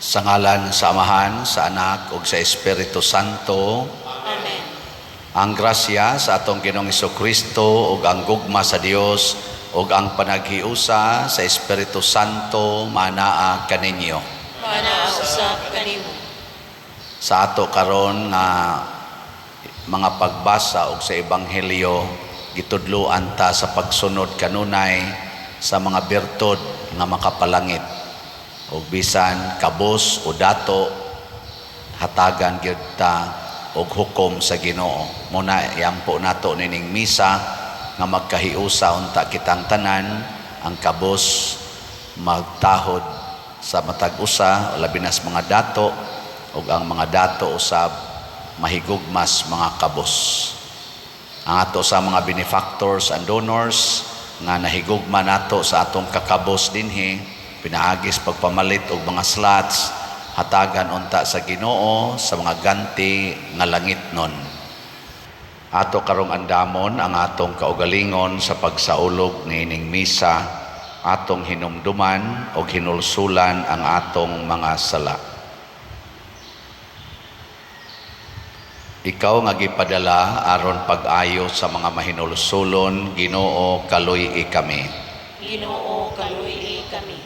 Sa ngalan sa Amahan, sa Anak ug sa Espiritu Santo. Amen. Ang grasya sa atong Ginoong Kristo ug ang gugma sa Dios ug ang panaghiusa sa Espiritu Santo manaa kaninyo. Manaa usab kanimo. Sa ato karon nga mga pagbasa ug sa Ebanghelyo, gitudloan ta sa pagsunod kanunay sa mga birtud nga makapalangit, ug bisan kabos o dato, hatagan gyud ta og hukom sa Ginoo. Muna iampo nato nining misa nga magkahiusa unta kitang tanan, ang kabos magtahod sa matag usa, labi na sa mga dato, ug ang mga dato usab mahigugmas mga kabos. Ang ato sa mga benefactors and donors nga nahigugma nato sa atong kakabos dinhi pinaagis pagpamalit og mga slots, hatagan unta sa Ginoo sa mga ganti nga langitnon. Ato karong andamon ang atong kaugalingon sa pagsaulog niining misa, atong hinumduman og hinulsulan ang atong mga sala. Ikaw nga gipadala aron pag-ayo sa mga mahinulsulon, Ginoo, kaluy-i kami. Ginoo, kaluy-i kami.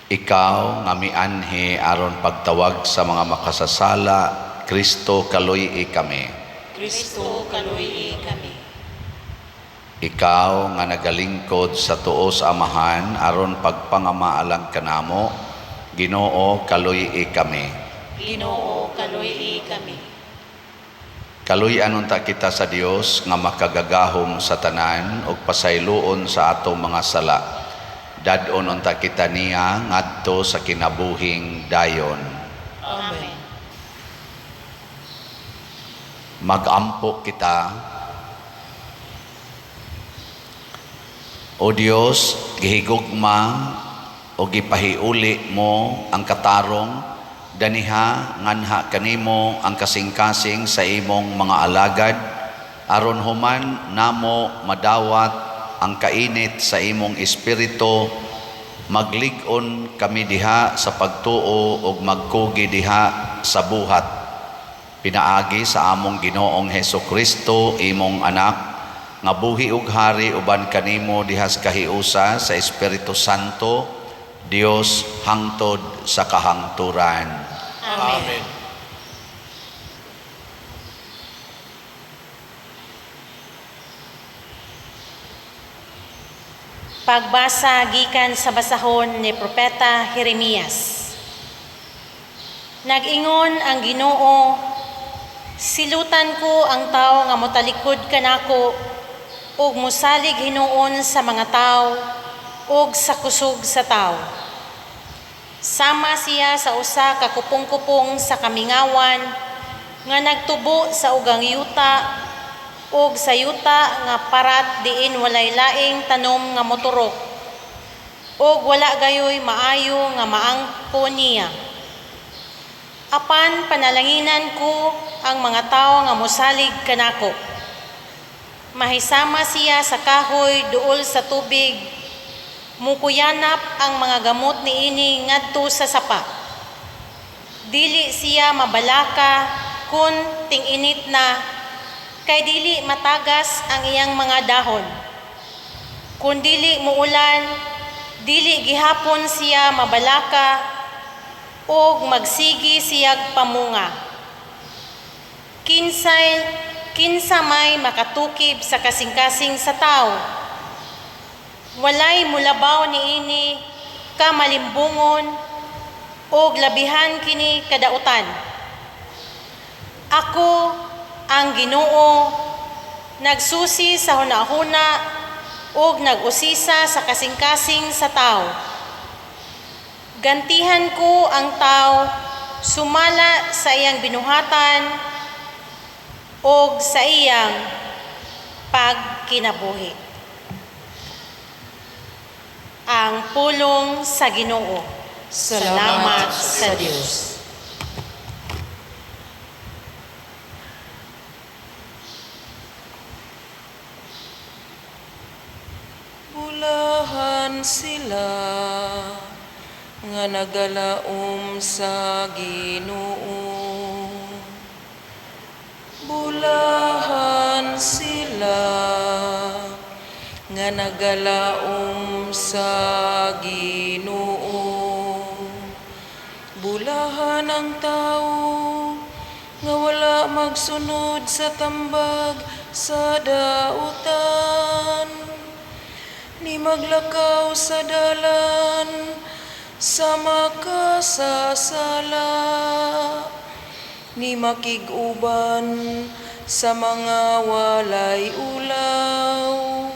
Ikaw nga mianhi aron pagtawag sa mga makasasala, Kristo, kaluy-i kami. Kristo, kaluy-i kami. Ikaw nga nagalingkod sa tuo sa Amahan aron pagpangamaalang kanamo, Ginoo, kaluy-i kami. Ginoo, kaluy-i kami. Kaluy-an unta kita sa Dios nga makagagahom sa tanan ug pasayloon sa atong mga sala. Dad-on unta kita niya ngadto sa kinabuhing dayon. Amen. Magampo kita. O Dios, gihigugma o gipahiuli mo ang katarong, daniha nganha kanimo ang kasing-kasing sa imong mga alagad, aron human namo madawat ang kainit sa imong espiritu, maglig-on kami diha sa pagtuo ug magkugi diha sa buhat. Pinaagi sa among Ginoong Heso Kristo, imong anak, nga buhi ug hari uban kanimo diha sa kahiusa sa Espiritu Santo, Dios hangtod sa kahangturan. Amen. Amen. Pagbasa gikan sa basahon ni Propeta Jeremias. Nag-ingon ang Ginoo, silutan ko ang tawo nga motalikod kanako ug mosalig hinuon sa mga tawo ug sa kusog sa tawo. Sama siya sa usa ka kupong-kupong sa kamingawan nga nagtubo sa ugang yuta ug sa yuta nga parat diin walay laing tanom nga moturok ug wala gayoy maayo nga maangko niya. Apan panalanginan ko ang mga tawo nga mosalig kanako. Mahisama siya sa kahoy duol sa tubig, mukuyanap ang mga gamot niini ngadto sa sapa. Dili siya mabalaka kun ting-init na, kay dili matagas ang iyang mga dahon. Kun dili muulan, dili gihapon siya mabalaka ug magsigi siyag pamunga. Kinsa may makatukib sa kasing-kasing sa tawo? Walay mulabaw niini kamalimbungon ug labihan kini kadautan. Ako ang Ginoo, nagsusi sa hunahuna ug nag-usisa sa kasing-kasing sa tawo. Gantihan ko ang tawo sumala sa iyang binuhatan ug sa iyang pagkinabuhi. Ang pulong sa Ginoo. Salamat sa Dios. Bulahan sila nga nagalaom sa Ginoo. Bulahan sila nga nagalaom sa Ginoo. Bulahan ang tao nga wala magsunod sa tambag sa dautan, ni maglakaw sa dalan sa makasasala, ni makig-uban sa mga walay ulaw,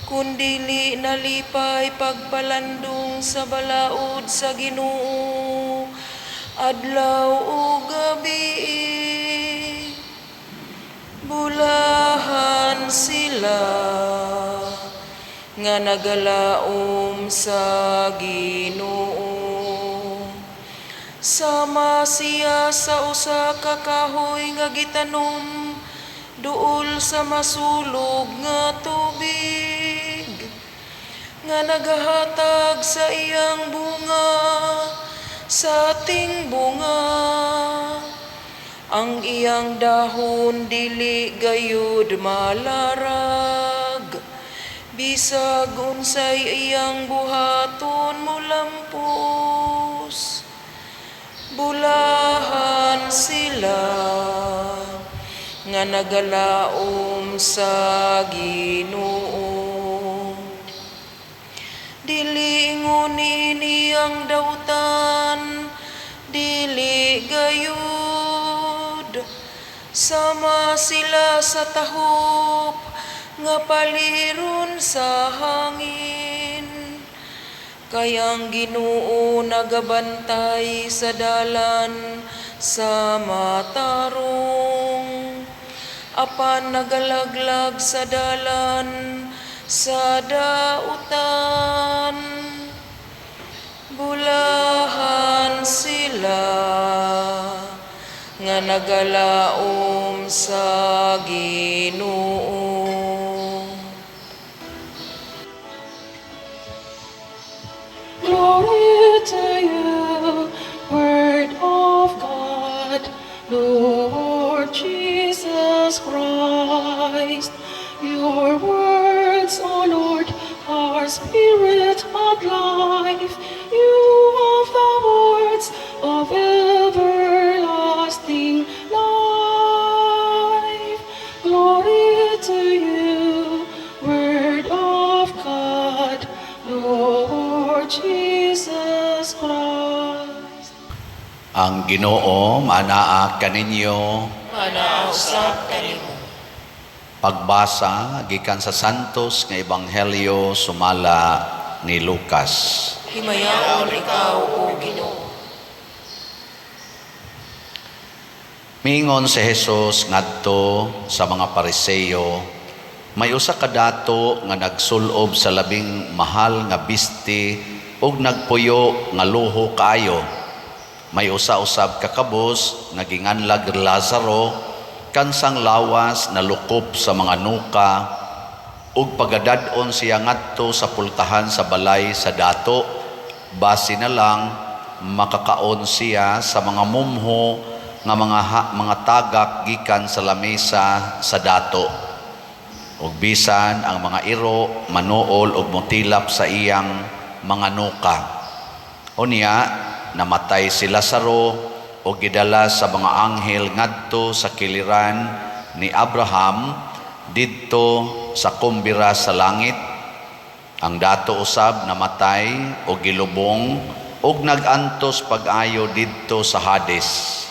kundili nalipay pagpalandong sa balaod sa Ginoo adlaw ug gabi. Bulahan sila nga nagalaom sa Ginoo. Sama siya sa usa ka kahoy nga gitanom duol sa masulog nga tubig, nga nagahatag sa iyang bunga sa tingbunga. Ang iyang dahon dili gayud malarag. Bisag unsay iyang buhaton molampos. Bulahan sila nga nagalaom sa Ginoo. Dili ingon niini ang dautan, dili gayud. Sama sila sa tahop nga paliron sa hangin. Kay ang Ginoo nagabantay sa dalan sa matarong, apan nagalaglag sa dalan sa dautan. Bulahan sila nga nagalaom sa Ginoo. Glory to you, Word of God, Lord Jesus Christ. Your words, O Lord, are spirit and life. You have the words of everlasting life. Glory to you, Word of God, Lord Jesus Christ. Ang Ginoo manaa kaninyo. Manaa usab kanimo. Pagbasa gikan sa Santos nga Ebanghelyo sumala ni Lucas. Himayaon ikaw, O Ginoo. Miingon si Jesus ngadto sa mga Pariseo, may usa ka dato nga nagsulob sa labing mahal nga bisti ug nagpuyo nga luho kaayo. May usa usab ka kabus nga ginganlag Lazaro, kansang lawas nalukop sa mga nuka, ug pagadad-on siya ngadto sa pultahan sa balay sa dato, basi na lang makakaon siya sa mga mumho nga mga tagak gikan sa lamesa sa dato. Ug bisan ang mga iro manuol og motilap sa iyang mga nuka. Unya namatay si Lazaro ug gidala sa mga anghel ngadto sa kiliran ni Abraham didto sa kumbira sa langit. Ang dato usab namatay og gilubong ug nag-antos pag-ayo didto sa Hades.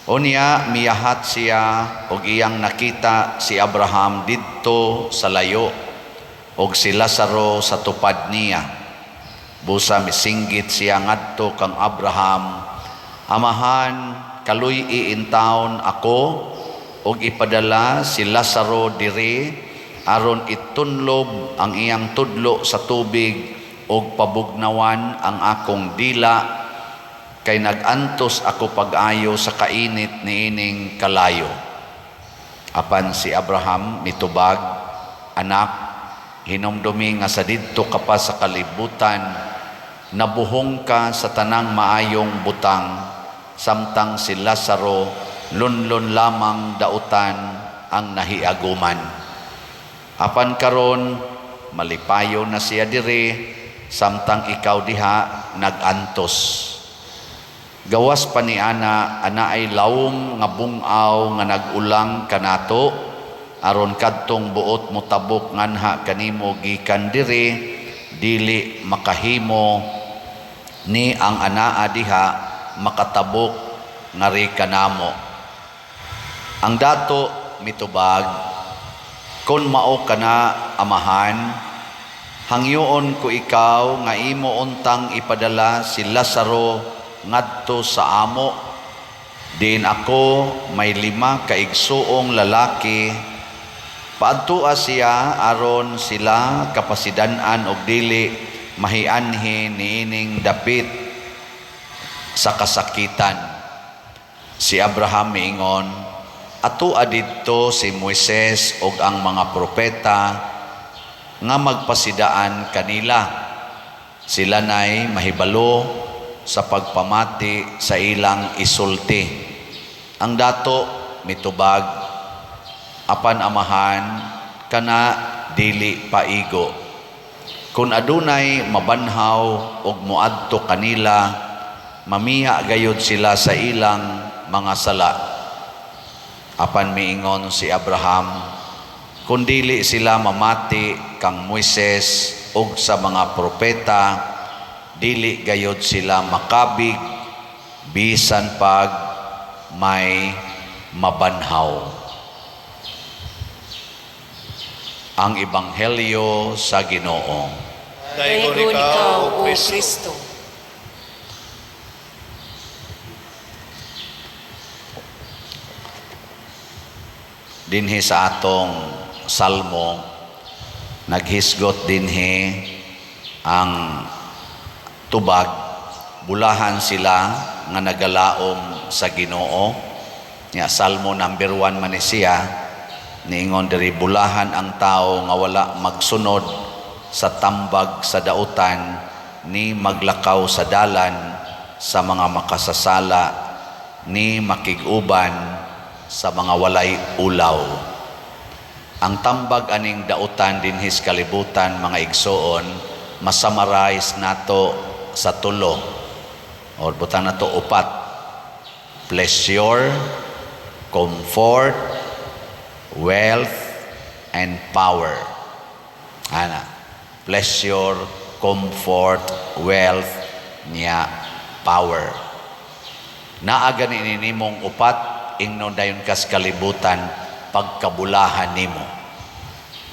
Unya miyahat siya og iyang nakita si Abraham didto sa layo og si Lazaro sa tupad niya. Busa misinggit siya ngadto kang Abraham, "Amahan, kaluy-i intawon ako og ipadala si Lazaro diri aron itunlob ang iyang tudlo sa tubig og pabugnawan ang akong dila, kay nag-antos ako pag-ayo sa kainit niining kalayo." Apan si Abraham mitubag, "Anak, hinumdumi nga sa didto ka pa sa kalibutan, Nabuhong ka sa tanang maayong butang, samtang si Lazaro lunlun lamang dautan ang nahiaguman. Apan karon malipayon na siya diri, samtang ikaw diha nagantos. Gawas pa ni ana, anaay lawom nga bungaw nga nag-ulang kanato, aron kadtong buot motabok nganha kanimo gikan diri, dili makahimo ni ang anaa diha makatabok ngari kanamo. Ang dato mitubag, "Kon mao kana, amahan, hangyoon ko ikaw nga imo untang ipadala si Lazaro ngadto sa amo, diin ako may 5 ka igsuong lalaki. Paadtua siya aron sila kapasidan-an og dili mahianhi niining dapit sa kasakitan." Si Abraham miingon, "Atua didto si Moises ug ang mga propeta nga magpasidaan kanila. Sila nay mahibalo sa pagpamati sa ilang isulti." Ang dato mitubag, "Apan amahan, kana dili paigo. Kung adunay mabanhaw og moadto kanila, mamiha gayod sila sa ilang mga sala." Apan miingon si Abraham, "Kung dili sila mamati kang Moises ug sa mga propeta, dili gayod sila makabig bisan pag may mabanhaw." Ang Ebanghelyo sa Ginoo. Daygon ikaw, O Kristo. Dinhi sa atong salmo, naghisgot dinhi ang tubag, bulahan sila nga nagalaom sa Ginoo. Nya Salmo number 1 man ni siya, niingon diri, bulahan ang tao nga wala magsunod sa tambag sa dautan, ni maglakaw sa dalan sa mga makasasala, ni makig-uban sa mga walay ulaw. Ang tambag aning dautan dinhis kalibutan, mga igsoon, masummarize nato sa tulo or butang nato upat: pleasure, comfort, wealth, and power. Ana, pleasure, comfort, wealth, nya power. Naa gani nimong upat, ingnon dayon kas kalibutan pagkabulahan nimo.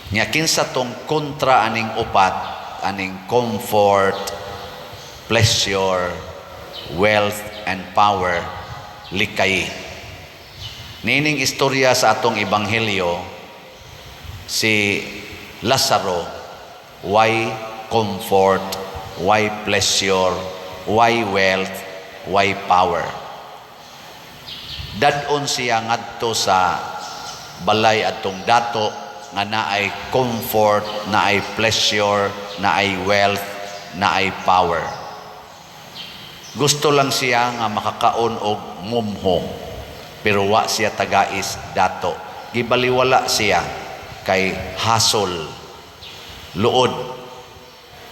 Nya kinsa tong kontra aning upat, aning comfort, pleasure, wealth, and power? Likay. Nining istorya sa atong ebanghelyo, si Lazaro, why comfort, why pleasure, why wealth, why power? Dadon siya ngadto sa balay atong dato nga naay comfort, naay pleasure, naay wealth, naay power. Gusto lang siya nga makakaon og mumho, pero wa siya tagais dato. Gibaliwala siya kay hasol, luod.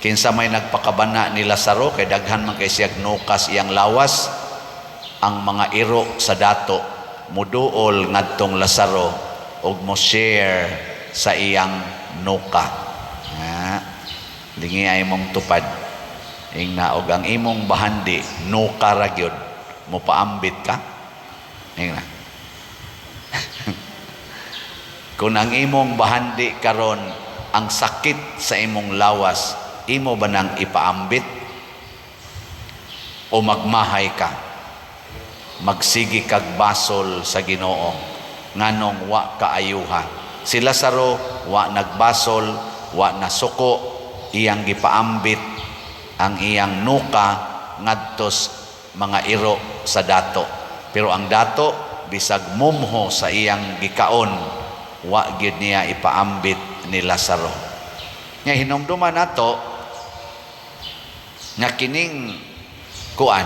Kinsa may nagpakabana ni Lazaro, kay daghan man kay siyag nukas iyang lawas, ang mga iro sa dato muduol ngadtong Lazaro og mo share sa iyang nuka. Ha? Lingi ay mong tupad. Ingna og ang imong bahandi nuka ra gyud, mopaambit ka. Ingna. Kung ang imong bahandi karon ang sakit sa imong lawas, imo ba nang ipaambit o magmahay ka? Magsigi kag basol sa Ginoo nganong wa kaayuha. Si Lazaro wa nagbasol, wa nasuko, iyang gipaambit ang iyang nuka ngadtos mga iro sa dato. Pero ang dato bisag mumho sa iyang gikaon, wa gyud niya ipaambit ni Lazaro. Nga hinumduman nato Nga kining kuan,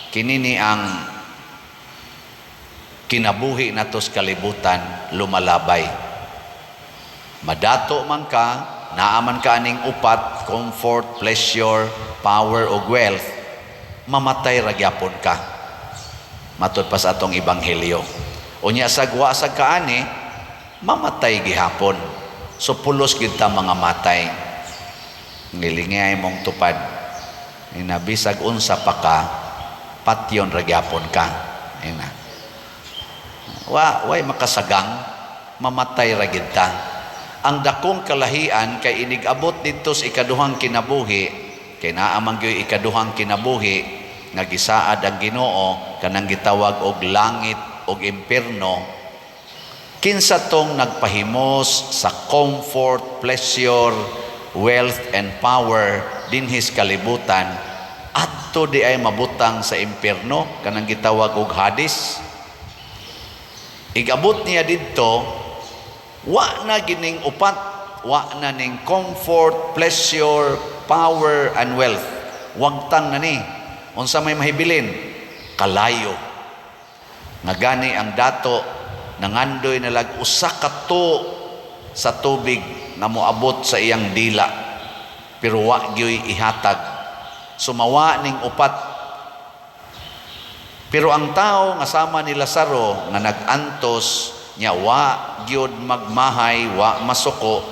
kini ni ang kinabuhi nato sa kalibutan, lumalabay. Madato man ka, naa man ka aning upat, comfort, pleasure, power ug wealth, mamatay ra gyapon ka. Matud pa sa atong ebanghelyo. Unya sa wa sa kaani, mamatay gihapon. So pulos gyud ta mga matay. Ngilingay mong tupad. Ina bisag unsa pa ka, patyon ra gyapon ka. Ina. Wa way makasagang, mamatay ra gyud ta. Ang dakong kalahian kay inig-abot didto sa ikaduhang kinabuhi, kay naa man gyud ikaduhang kinabuhi nga gisaad ang Ginoo, kanang gitawag og langit og impierno. Kinsa tong nagpahimos sa comfort, pleasure, wealth and power dinhis kalibutan, adto di ay mabutang sa impierno, kanang gitawag og Hades. Igabot niya didto, wa na gining upat, wa na ning comfort, pleasure, power and wealth. Wagtang na ni. Unsa may mahibilin? Kalayo. Nga gani ang dato nangandoy na lag usa ka to sa tubig nga moabot sa iyang dila, pero wa gyoy ihatag. Sumawa ning upat. Pero ang tao nga sama ni Lazaro nga nag-antos nya wa gyud magmahay, wa masuko,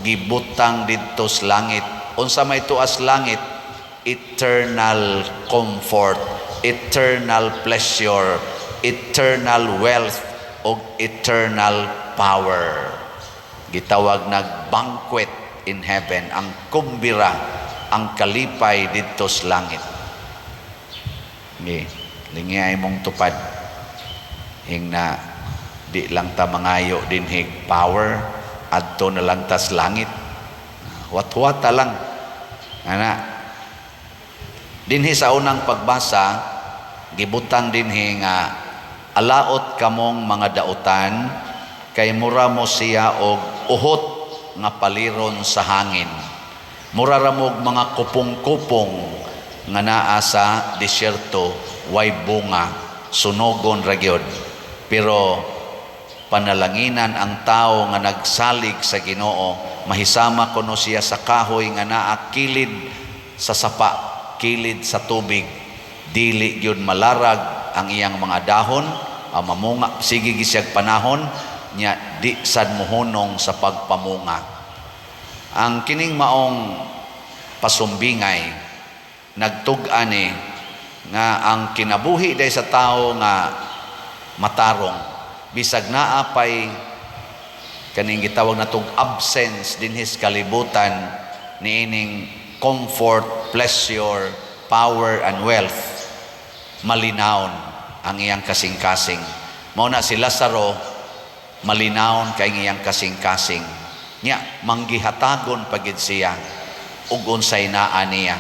gibutang didto sa langit. Unsa may tuas langit? Eternal comfort, eternal pleasure, eternal wealth ug eternal power. Gitawag nag banquet in heaven, ang kumbira, ang kalipay didto sa langit. Ni lingay mong tupad. Hingna di lang ta mangayo dinhig power, adto na lang tas langit. Watwata lang. Ana. Dinhi sa unang pagbasa, gibutang dinhi nga alaot kamong mga dautan kay mura mo siya og uhot nga paliron sa hangin. Mura ra mo'g mga kupong-kupong nga naa sa disyerto, way bunga, sunogon ra gyud. Pero panalanginan ang tao nga nagsalig sa Ginoo, mahisama kuno siya sa kahoy nga naa kilid sa sapa, kilid sa tubig. Dili gyud malarag ang iyang mga dahon, ang mamunga sige gisiyag panahon nya, di sad mohunong sa pagpamunga. Ang kining maong pasumbingay nagtug-an ni nga ang kinabuhi day sa tao nga matarong, bisag naa pay kaning gitawag natong absence dinhis kalibutan niining comfort, pleasure, power and wealth, malinawon ang iyang kasing-kasing. Mao na si Lazaro, malinawon kay ang iyang kasing-kasing. Nya manggihatagon pagid siya ug unsay naa niya.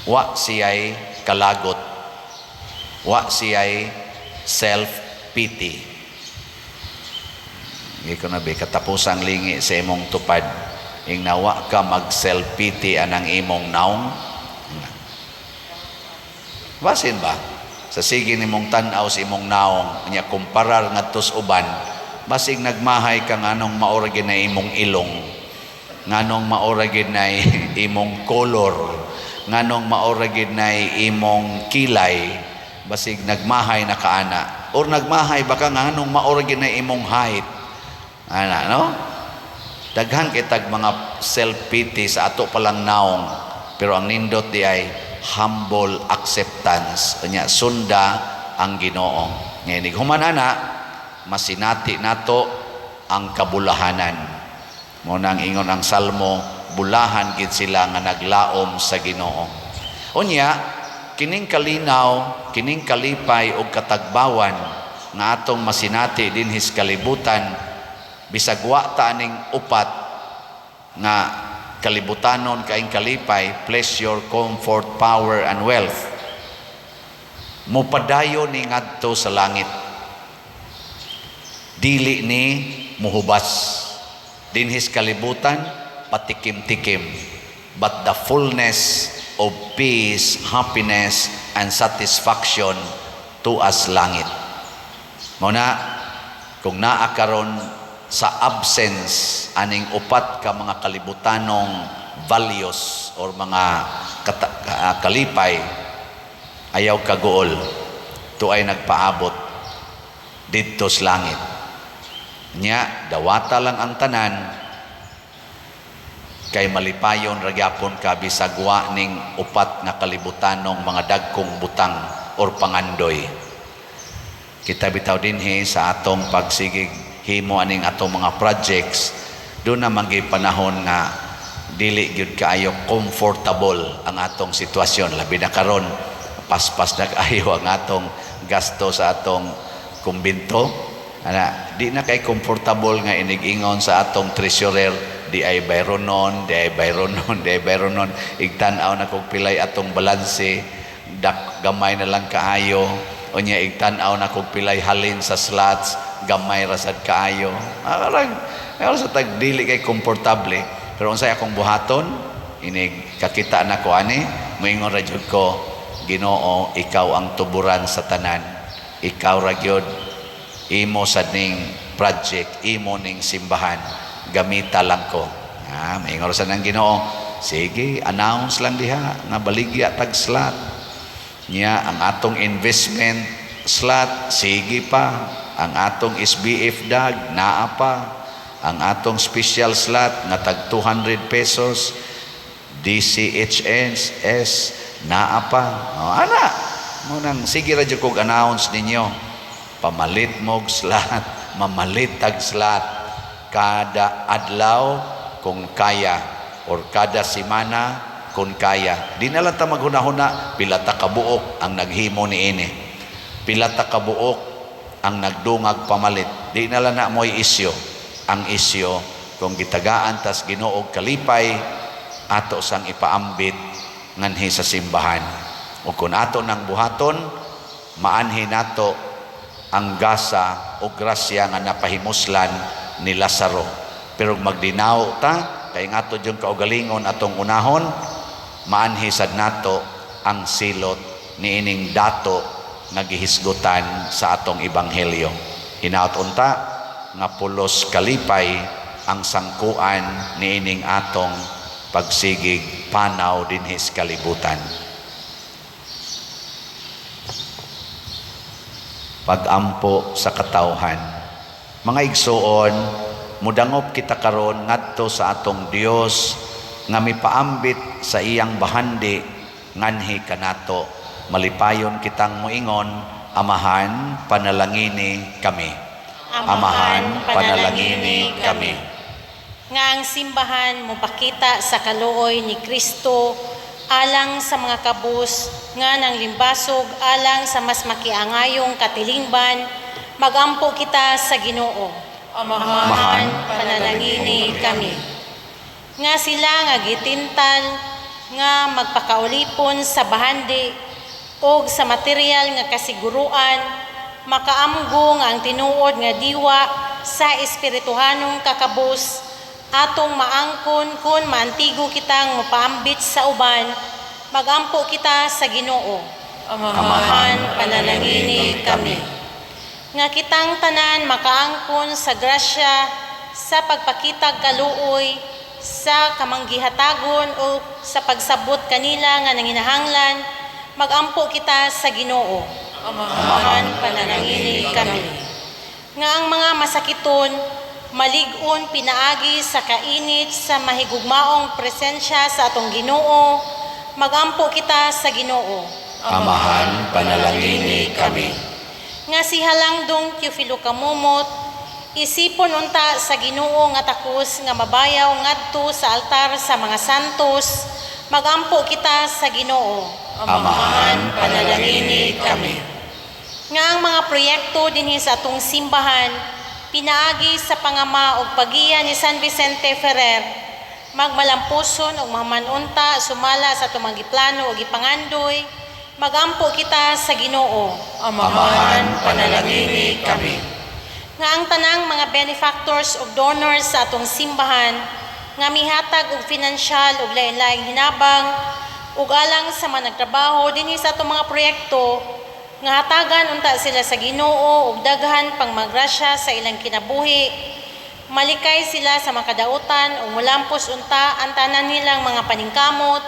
Wa siya'y kalagot. Wa siya'y self-pity. Hindi ko na be, katapusang lingi sa imong tupad. Ing nawa ka mag self-pity anang imong naong. Basin ba? Sa sige nimong tan-aw sa imong naong, nya kumparar ngadto sa uban, basig nagmahay ka nganong mao ra gyud na imong ilong, nganong mao ra gyud na imong color, nganong mao ra gyud na imong kilay, basig nagmahay na kaana. Or nagmahay baka nganong mao ra gyud na imong height. Ana, no? Daghan kitag mga self-pity sa ato palang naong, pero ang nindot di ay humble acceptance. Nya sunda ang Ginoo. Ngayon, human ana, masinati nato ang kabulahanan. Mo nang ingon ang Salmo, bulahan gid sila nga naglaom sa Ginoo. Unya, kining kalinaw, kining kalipay og katagbawan nga atong masinati dinhis kalibutan, bisag wa ta aning upat nga kalibutanon kaing kalipay, pleasure, comfort, power and wealth, mupadayon ni ngadto sa langit. Dili ni muhubas. Dinhis kalibutan patikim-tikim, but the fullness of peace, happiness, and satisfaction tuas langit. Mao na, kung naa karon sa absence aning upat ka mga kalibutanong values or mga kalipay, ayaw kaguol, tuay nagpaabot didto sa langit. Nya, dawata lang ang tanan kay malipayon ra gyapon ka bisag wa ning upat nga kalibutanong mga dagkong butang or pangandoy. Kita bitaw dinhi sa atong pagsigig himo aning atong mga projects, duna man gyud panahon nga dili gyud kaayo comfortable ang atong sitwasyon, labi na karon paspas na kaayo ang atong gasto sa atong kumbento. Ana, di na kay comfortable nga inig-ingon sa atong treasurer, di ay bayronon, di ay bayronon, di ay bayronon. Igtan-aw na kog pilay atong balanse, dak gamay na lang kaayo. Unya igtan-aw na kog pilay halin sa slots, gamay ra sad kaayo. Arang, pero sa tag dili kay komportable. Pero unsay akong buhaton, inig kakita na ko ani, moingon ra jud ko, "Ginoo, ikaw ang tuburan sa tanan. Ikaw ra gyud, imo sad ning project, imo ning simbahan, gamita lang ko." Ah, maingon sa nang Ginoo, "Sige, announce lang diha nga baligya tag slot." Nya ang atong investment slot sige pa, ang atong SBF dag naa pa, ang atong special slot nga tag 200 pesos DCHS S naa pa. Oh, ana, mo nang sige ra jud kog announce ninyo. Pamalit mog slot, mamalit tag slot kada adlaw kung kaya or kada semana kung kaya. Di na lang ta maghuna-huna pila ta kabuok ang naghimo niini. Pila ta kabuok ang nagdungag pamalit. Di na lang na mo'y isyo. Ang isyo kung gitagaan tas Ginoo kalipay ato sang ipaambit nganhi sa simbahan. O kung ato nang buhaton, maanhi nato ang gasa o grasya nga napahimuslan ni Lazaro. Pero magdinaw ta, kay nga ato yung kaugalingon atong unahon, maanhi sad nato ang silot niining dato nga gihisgutan sa atong ebanghelyo. Hinaot unta nga pulos kalipay ang sangkuan niining atong pagsigig panaw dinhi sa kalibutan. Pagampo sa katawhan. Mga igsuon, mudangop kita karon ngadto sa atong Dios nga mipaambit sa iyang bahandi nganhi kanato. Malipayon kitang moingon, "Amahan, panalangini kami. Amahan, panalangini kami." Nga ang simbahan mopakita sa kaluoy ni Kristo alang sa mga kabus nga nang limbasog alang sa mas makiangayong katilingban, magampo kita sa Ginoo. Amahan, panalangini kami. Nga sila nga gitintal nga magpakaulipon sa bahandi og sa material nga kasiguruan, makaamgo nga ang tinuod nga diwa sa espirituhanong kakabus atong maangkon kun maantigo kitang mopaambit sa uban, magampo kita sa Ginoo. Amahan, panalangini kami. Nga kitang tanan makaangkon sa grasya sa pagpakitag kaluoy sa kamanggihatagon o sa pagsabot kanila nga nanginahanglan, magampo kita sa Ginoo. Amahan, panalangini kami. Nga ang mga masakiton malig-on pinaagi sa kainit sa mahigugmaong presensya sa atong Ginoo, magampo kita sa Ginoo. Amahan, panalangini kami. Nga si Halangdong Teofilo Camomot isipon unta sa Ginoo nga takos nga mabayaw ngadto sa altar sa mga santos, magampo kita sa Ginoo. Amahan, panalangini kami. Nga ang mga proyekto dinhi sa atong simbahan pinaagi sa pangama og pagiya ni San Vicente Ferrer magmalampuson og mamanunta sumala sa atong mga giplano ug gipangandoy, magampo kita sa Ginoo. Amahan, panalangini kami. Nga ang tanang mga benefactors ug donors sa atong simbahan nga mihatag og financial ug lain-laing hinabang Ug alang sa mga nagtrabaho dinhi sa atong mga proyekto nga hatagan unta sila sa Ginoo ug daghan pang magrasya sa ilang kinabuhi. Malikay sila sa makadautan ug mulampos unta ang tanan nilang mga paningkamot.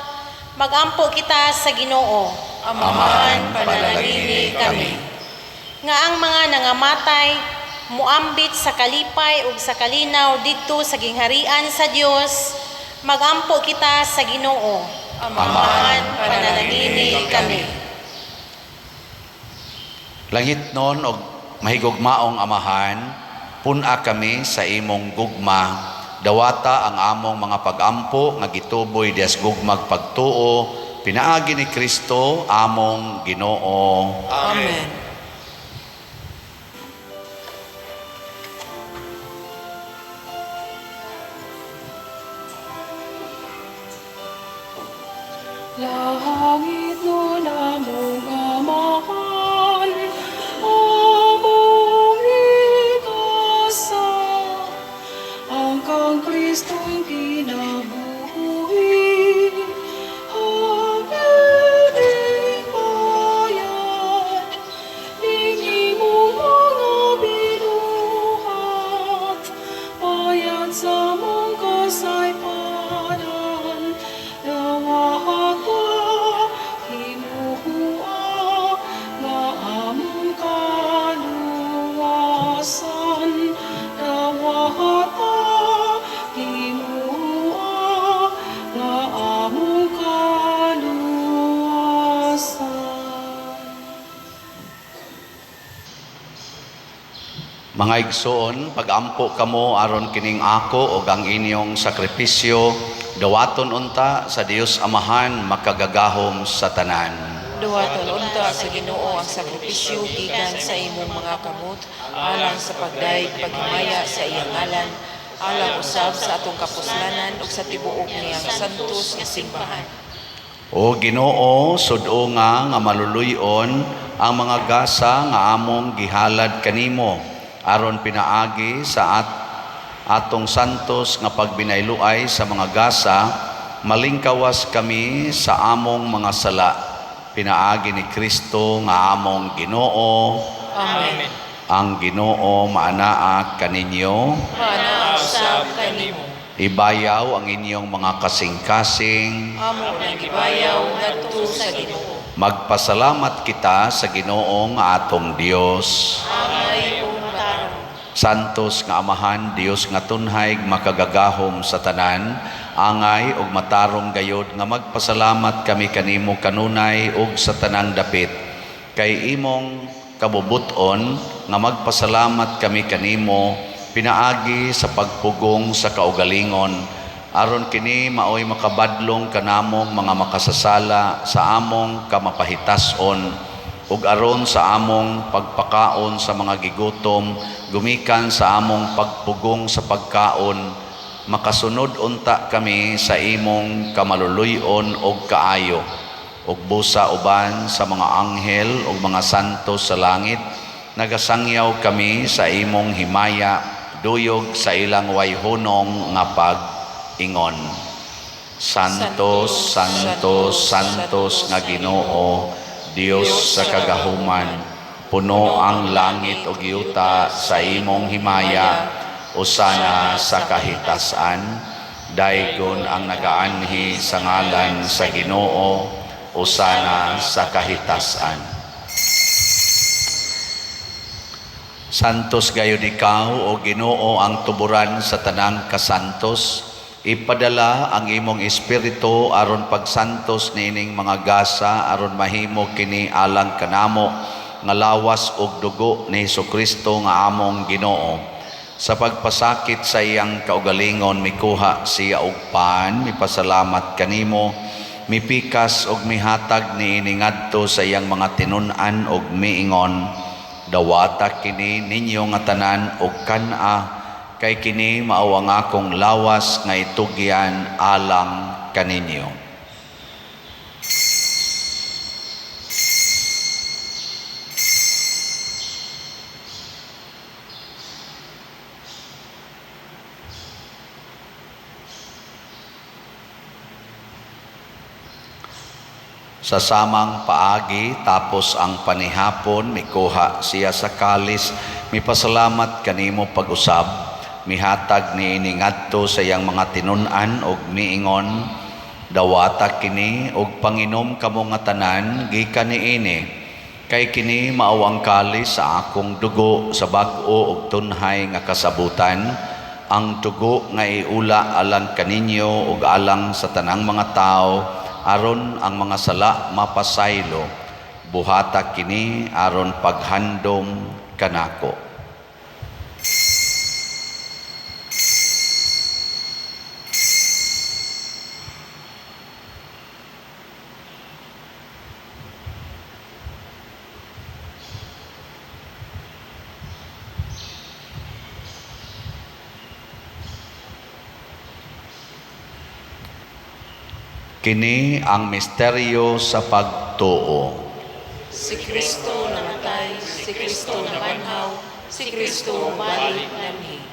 Magampo kita sa Ginoo. Amahan, panalangini kami. Nga ang mga nangamatay muambit sa kalipay ug sa kalinaw didto sa gingharian sa Dios. Magampo kita sa Ginoo. Amahan, panalangini kami. Langit nun og mahigugmaong Amahan, pun-a kami sa imong gugma. Dawata ang among mga pagampo nga gituboy dias gugmag pagtuo, pinaagi ni Kristo among Ginoo. Amen. Langit nun among Amahan, among igasa, ang kang Kristong kinabuhi, habiling bayad, ning imong mga binuhat, bayad sa among kasaypanan, dawata kinuha nga among kaluwasan, dawata kinuha nga among kaluwasan. Mga igsoon, pagampo kamo aron kining ako og ang inyong sakripisyo, dawaton unta sa Dios Amahan makagagahom sa tanan. Duwaton unta sa Ginoo ang sakripisyo gikan sa imong mga kamot alang sa pagdayeg paghimaya sa iyang ngalan, alang usab sa atong kapuslanan ug sa tibuok niyang santos nga simbahan. O Ginoo, sud-o nga nga maluluy-on ang mga gasa nga among gihalad kanimo aron pinaagi sa atong santos nga pagbinayloay sa mga gasa, malingkawas kami sa among mga sala. Pinaagi ni Kristo nga among Ginoo. Amen. Ang Ginoo maanaa kaninyo. Maanaa usab kanimo. Ibayaw ang inyong mga kasing-kasing. Amo nang gibayaw ngadto sa Ginoo. Magpasalamat kita sa Ginoo nga atong Dios. Angay ug matarong. Santos nga Amahan, Dios nga tunhay, makagagahom sa tanan, angay ug matarong gayod nga magpasalamat kami kanimo kanunay ug sa tanang dapit. Kay imong kabubuton nga magpasalamat kami kanimo pinaagi sa pagpugong sa kaugalingon, aron kini maoy makabadlong kanamong mga makasasala sa among kamapahitason, ug aron sa among pagpakaon sa mga gigutom, gumikan sa among pagpugong sa pagkaon, makasunod unta kami sa imong kamaluluy-on ug kaayo, ug busa uban sa mga anghel ug mga santo sa langit, nagasangyaw kami sa imong himaya, duyog sa ilang wayhunong nga pag-ingon. Santos, Santos, Santos nga Ginoo, Dios sa kagahuman, puno ang langit ug yuta sa imong himaya, usana sa kahitasan. Daygon ang nagaanhi sa ngalan sa Ginoo, usana sa kahitasan. Santos gayud ikaw, o Ginoo, ang tuburan sa tanang kasantos. Ipadala ang imong espiritu aron pagsantos niining mga gasa, aron mahimo kini alang kanamo nga lawas ug dugo ni Hesukristo nga among Ginoo. Sa pagpasakit sa iyang kaugalingon, mikuha siya og pan, mipasalamat kanimo, mipikas og mihatag niini ngadto sa iyang mga tinun-an og miingon, dawata kini ninyo nga tanan og kan-a, kay kini mao ang akong lawas nga itugyan alang kaninyo. Sa samang paagi, tapos ang panihapon, mikuha siya sa kalis, mipasalamat kanimo pag-usab, mihatag niini ngadto sa iyang mga tinun-an og miingon, "Dawata kini og panginom kamo nga tanan gikan niini, kay kini mao ang kalis sa akong dugo sa bag-o ug tunhay nga kasabutan, ang dugo nga iula alang kaninyo ug alang sa tanang mga tawo aron ang mga sala mapasaylo. Buhata kini aron paghandom kanako." Kini ang misteryo sa pagtuo. Si Kristo namatay, si Kristo nabanhaw, si Kristo balik namhi.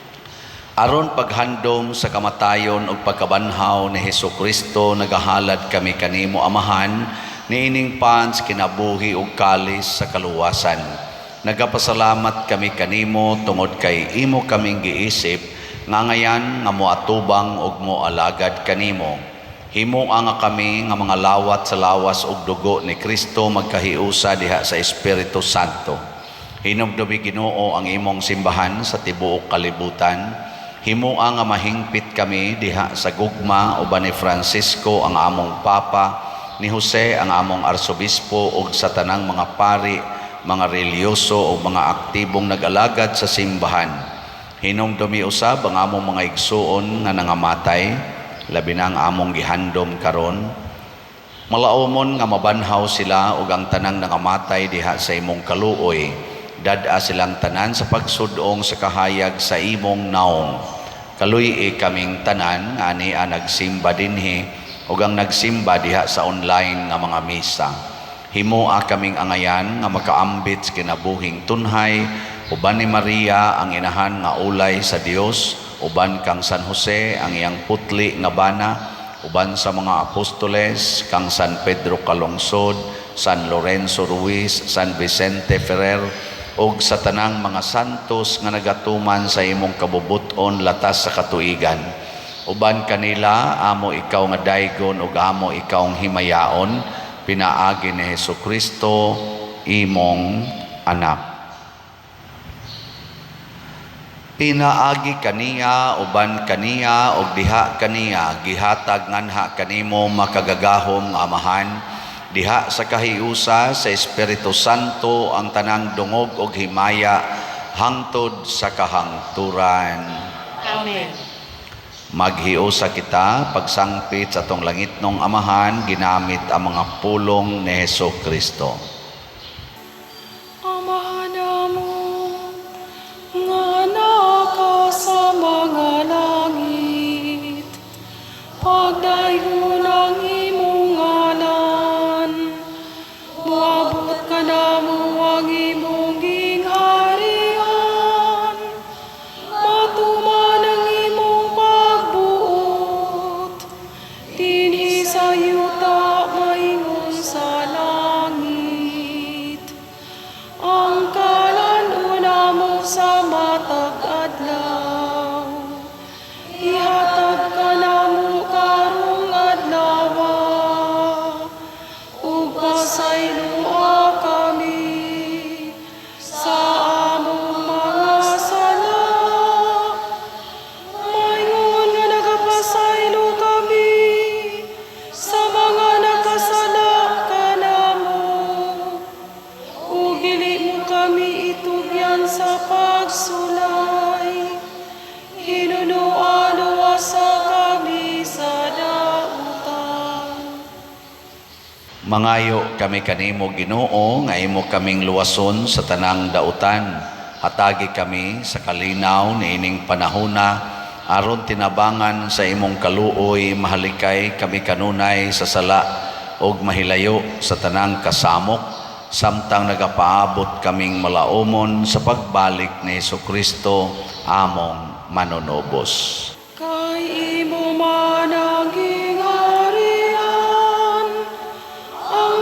Aron paghandom sa kamatayon ug pagkabanhaw ni Hesus Kristo, nagahalad kami kanimo, Amahan, niining pans kinabuhi ug kalis sa kaluwasan. Nagapasalamat kami kanimo tungod kay imo kaming giisip nga ngayan nga moatubang ug moalagad kanimo. Himoa nga kami nga mga lawat sa lawas ug dugo ni Kristo magkahiusa diha sa Espiritu Santo. Hinumdumi, Ginoo, ang imong simbahan sa tibuok kalibutan. Himoa nga mahingpit kami diha sa gugma uban ni Francisco ang among Papa, ni Jose ang among Arsobispo ug sa tanang mga pari, mga relihiyoso ug mga aktibong nag-alagad sa simbahan. Hinumdumi usab ang among mga igsuon nga nangamatay, labi na ang among gihandom karon. Malaumon nga mabanhaw sila ug ang tanang nangamatay diha sa imong kaluoy. Dad-a silang tanan sa pagsudong sa kahayag sa imong naong. Kaluy-i kaming tanan nga ania nagsimba dinhi ug ang nagsimba diha sa online nga mga misa. Himoa kaming angayan nga makaambit sa kinabuhing tunhay uban ni Maria ang inahan nga ulay sa Dios, uban kang San Jose ang iyang putli nga bana, uban sa mga apostoles, kang San Pedro Calungsod, San Lorenzo Ruiz, San Vicente Ferrer, ug sa tanang mga santos nga nagatuman sa imong kabubuton latas sa katuigan. Uban kanila, amo ikaw nga daygon ug amo ikaw ang himayaon, pinaagi ni Hesus Kristo, imong anak. Pinaagi kaniya, uban kaniya, ug diha kaniya, gihatag nganha kanimo makagagahom nga Amahan, diha sa kahiusa sa Espiritu Santo ang tanang dungog ug himaya hangtod sa kahangturan. Amen. Maghiusa kita pagsangpit sa atong langitnong Amahan ginamit ang mga pulong ni Hesus Kristo. Amahan namo nga naa ka sa mga langit, pagdaygon ang imong ngalan, moabot kanamo ang imong gingharian, matuman ang imong pagbuot, dinhi sa yuta maingon sa langit. Ang kalan-on namo sa matag adlaw, ihatag kanamo karong adlaw, ug pasayloa kami sa among mga sala, maingon nga nagapasaylo kami sa mga nakasala kanamo. Ug dili mo kami itugyan sa pagsulay, hinunoa luwasa kami sa dautan. Mangayo kami kanimo, Ginoo, nga imo kaming luwason sa tanang dautan. Hatagi kami sa kalinaw niining panahona aron tinabangan sa imong kaluoy mahalikay kami kanunay sa sala ug mahilayo sa tanang kasamok samtang nagapaabot kaming malaumon sa pagbalik ni Kristo among manunubos. Kay imo man ang gingharian, ang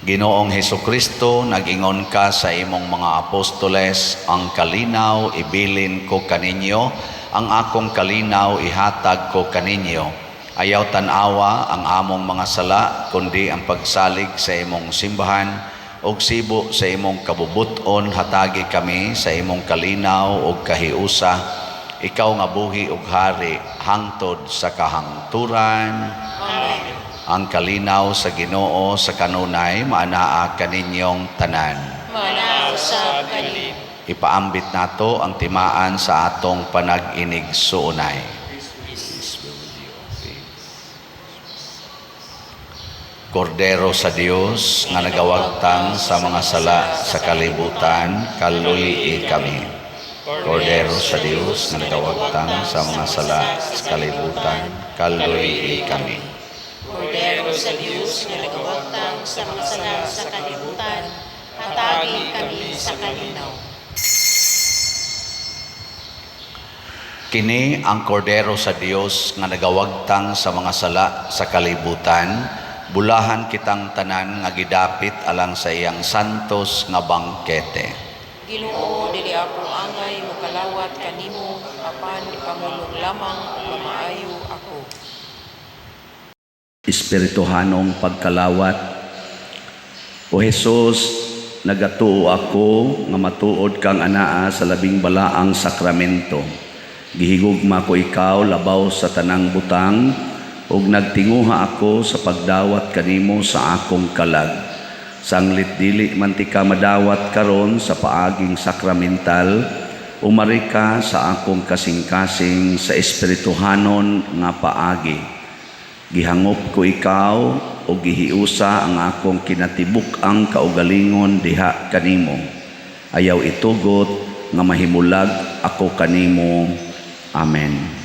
Ginoong Hesukristo, nag-ingon ka sa imong mga apostoles, "Ang kalinaw ibilin ko kaninyo, ang akong kalinaw ihatag ko kaninyo." Ayaw tan-awa ang among mga sala, kundi ang pagsalig sa imong simbahan, ug sibo sa imong kabubuton, hatagi kami sa imong kalinaw ug kahiusa. Ikaw nga buhi ug hari hangtod sa kahangturan. Amen. Ang kalinaw sa Ginoo sa kanunay maanaa kaninyong tanan. Maanaa usab kanimo. Ipaambit nato ang timaan sa atong panag-inigsuonay. Peace be with you. Kordero sa Dios nga nagawagtang sa mga sala sa kalibutan, kaluy-i kami. Kordero sa Dios nga nagawagtang sa mga sala sa kalibutan, kaluy-i kami. Kordero sa Dios nga nagawagtang sa mga sala sa kalibutan, hatagi kami sa kalinaw. Kini ang kordero sa Dios nga nagawagtang sa mga sala sa kalibutan, bulahan kitang tanan nga gidapit alang sa iyang santos nga bangkete. Ginoo, dili ako angay mokalawat kanimo, apan ipamulong lamang ug mamaayo ako. Espirituhanong pagkalawat. O Jesus, nagatuo ako nga matuod kang anaa sa labing balaang sakramento. Gihigugma ko ikaw labaw sa tanang butang ug nagtinguha ako sa pagdawat kanimo sa akong kalag. Sanglit dili man tika madawat karon sa paaging sakramental, umari ka sa akong kasing-kasing sa espirituhanon nga paagi. Gihangop ko ikaw o gihiusa ang akong kinatibuk-ang kaugalingon diha kanimo. Ayaw itugot nga mahimulag ako kanimo. Amen.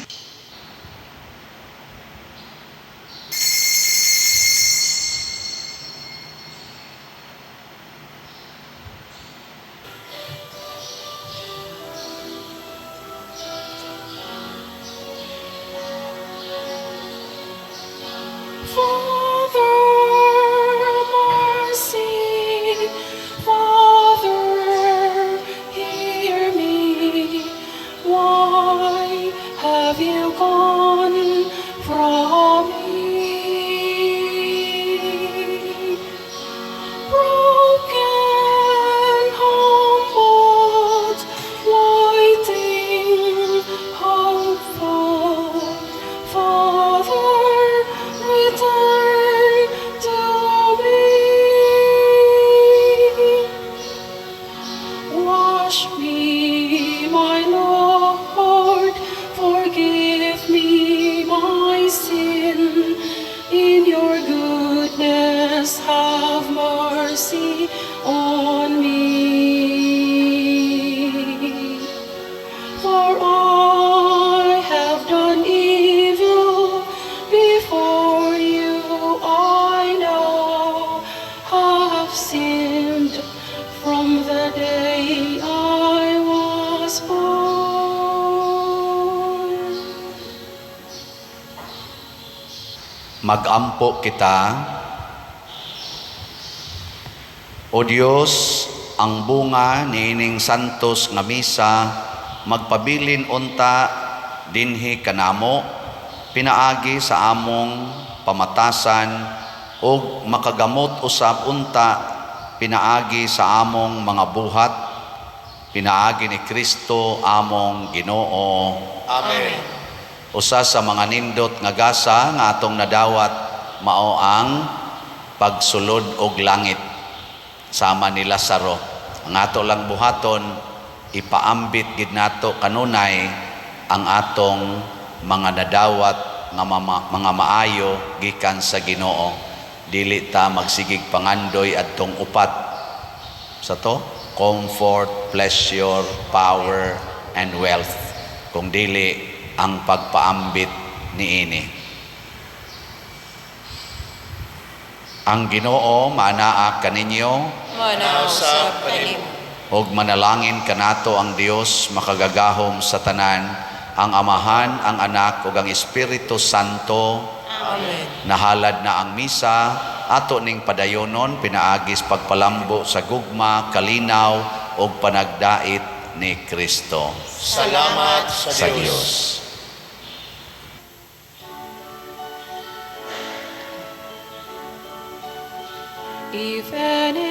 Father, mercy, Father, hear me. Why have you gone from me? Broken, humbled, waiting, hopeful, Father, return to me. Wash me, my Lord, forgive me my sin. In your goodness, have mercy on me. For I have done evil before you, I know have sinned from the day I was born. Magampo kita. O Dios, ang bunga niining santos nga misa magpabilin unta dinhi kanamo pinaagi sa among pamatasan ug makagamot usab unta pinaagi sa among mga buhat, pinaagi ni Kristo among Ginoo. Amen. Usa sa mga nindot nga gasa nga atong nadawat mao ang pagsulod og langit sama ni Lazaro. Ang ato lang buhaton, ipaambit gid nato kanunay ang atong mga nadawat nga mga maayo gikan sa Ginoo. Dili ta magsigig pangandoy adtong upat sa to, comfort, pleasure, power, and wealth, kung dili ang pagpaambit niini. Ang Ginoo maanaa kaninyo, Maanaa usab kanimo. Ug manalangin kanato ang Dios makagagahom sa tanan, ang Amahan, ang Anak ug ang Espiritu Santo. Amen. Nahalad na ang misa. Ato ning padayonon pinaagi sa pagpalambo sa gugma, kalinaw ug panagdait ni Kristo. Salamat sa Sa Dios. Dios. If any